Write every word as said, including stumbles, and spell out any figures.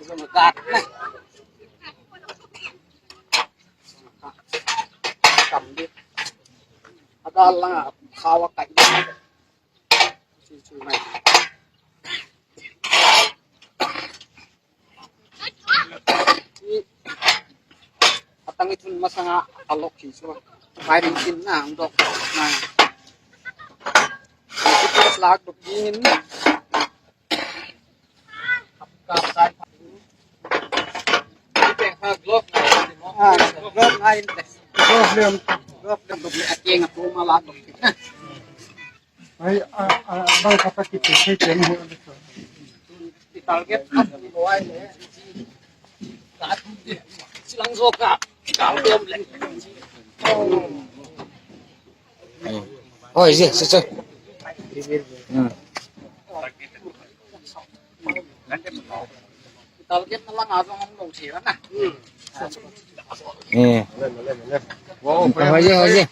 Gat na. Kam di. Ada lang, ah, khawa kai. Chu chu mai. Atang ithun masanga alok hi chu. Mai ring tin na ang dok na. Lak dok ding in. Ah, glove ngai. Glove liam. Glove liam dok le ake nga tu ma lak dok. Ai, a, a, bang kata kiti, kiti, kiti. Target up ni mo ai le. Silang zo ka. Ka liam le. Oi, je, se, se. Hmm. Target na lang a zong ang long si na. Eh. Wow, oi, je, oi, je.